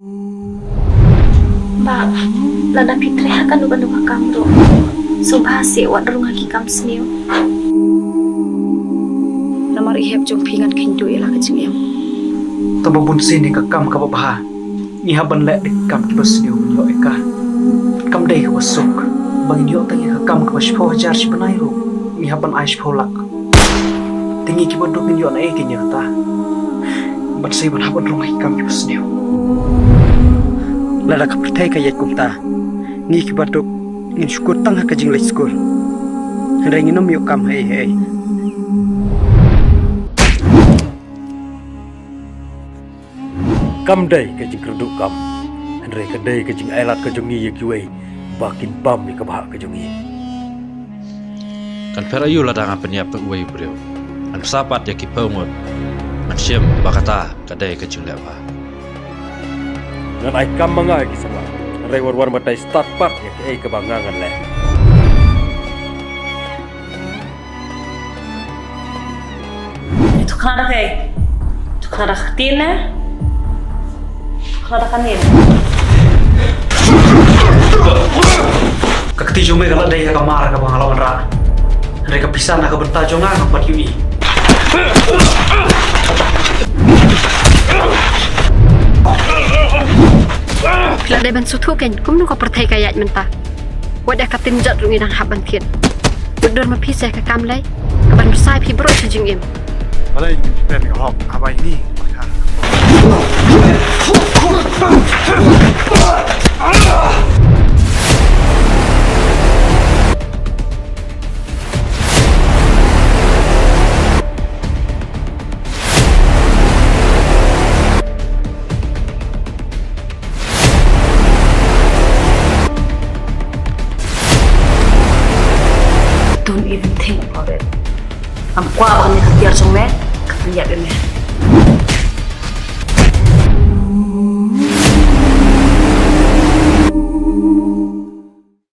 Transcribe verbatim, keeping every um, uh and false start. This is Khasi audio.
Bah, lada phi treh ha kano kano ka kam ruh, sngewbha seh wat rung ha ki kam sniew. Namar i hep jong phi ngan kheiñ duh ïa la ka jingim. Tang ba bun sien ïa ka kam kaba bha ngi hap ban leh da ki kam kiba sniew ban ïoh ïa ka. Kam dei kaba suk ba ngin ïoh tang ïa ka kam kaba shiphew hajar shi bnai ruh ngi hap ban ai shiphew lak. Te ngi kiba duk ngin ïoh na ei ka ïa kata? Ban sei ban hap ban rung ha ki kam kiba sniew. Lada ka pyrthei ka ïaid kumta, ngi kiba duk ngin shukor tang ha ka jingleit skul. Hynrei ngin ym ïoh kam ha ei ha ei. Kam dei ka jingkyrduh kam, hynrei ka dei ka jingailad ka jong ngi ïa kiwei ba kin bam ïa ka bhah ka jong ngi. Kan pher aïu lada ngan pynïap tang uwei u briew? Ngan bsa pat ïa ki phew ngut. Ngan shem ba kata ka dei ka jingleh bha. Ngan ai kam ma nga ïa ki samla, hynrei wan wan batai stad pat ïa kaei kaba nga ngan leh. To khnang da kaei? To khnang da ka ktien ne? To khnang da kane? Ka kti jong me ka la dei ha ka mar kaba nga la wanrah. Hynrei ka pisa na ka bynta jong nga ngam pat ïohi. Phi la dei ban sngewthuh kein kumno ka pyrthei ka ïaid mynta. Wat ïa ka ktien jot ruh ngi dang hap ban thied. Mutdur ma phi sa ka kam lei kaban bsa ïa phi baroh shi jingim. Balei ngim sdang ïa ka hok haba ïa ngi? Don't even think about it. Ngam kwah ba kane ka tiar jong me ka pynïap ïa me.